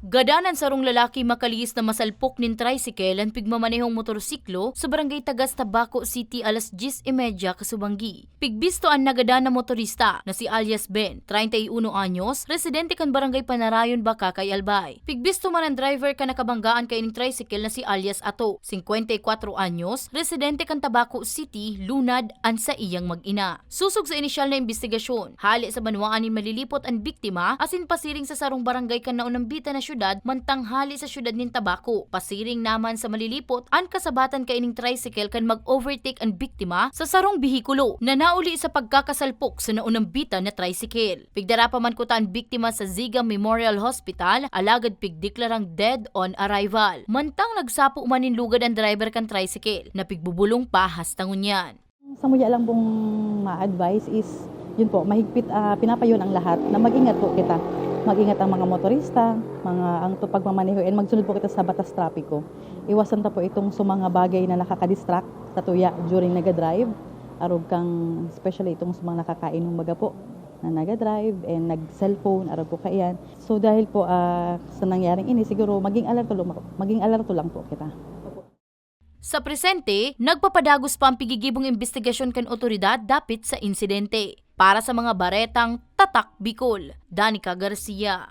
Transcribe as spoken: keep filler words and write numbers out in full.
Gadan an sarong lalaki makalihis na masalpok nin tricycle an pigmamanehong motorsiklo sa Barangay Tagas, Tabaco City, alas dyes y media kasubanggi. Pigbisto an nagadan na motorista na si alias Ben, treinta y uno anyos, residente kan Barangay Panarayon, Bacacay, Albay. Pigbisto man an driver kan nakabanggaan kaining tricycle na si alias Ato, singkwenta y kwatro anyos, residente kan Tabaco City, Lunad an saiyang mag-ina. Sosog sa inisyal na imbestigasyon, hale sa banwaan nin malilipot an biktima asin pasiring sa sarong barangay kan naunambitan na syudad mantang hale sa syudad nin Tabaco. Pasiring naman sa malilipot, an kasabatan kaining tricycle kan mag-overtake an biktima sa sarong behikulo na nauli sa pagkakasalpok sa naunambitan na tricycle. Pigdara pa man kuta an biktima sa Ziga Memorial Hospital, alagad pigdeklarang dead on arrival. Mantang nagsapo man nin lugad an driver kan tricycle, na pigbubulong pa hasta ngunyan. Samuya lang pong ma-advise is, yun po, mahigpit, ah, pinapayon ang lahat na mag-ingat po kita. Mag-ingat ang mga motorista, mga ang to pagmamaneho, and magsunod po kita sa batas trapiko. Iwasan ta po itong sa mga bagay na nakaka-distract satuya during naga-drive. Arog kang, especially itong sa mga nakakainom baga po na naga-drive and nag-cellphone, arog po kaiyan. So, dahil po, ah, sa nangyaring ini, siguro maging alerto lang, maging alerto lang po kita. Sa presente, nagpapadagos pa ang pigigibong imbestigasyon kan otoridad dapit sa insidente. Para sa mga baretang Tatak Bicol, Danica Garcia.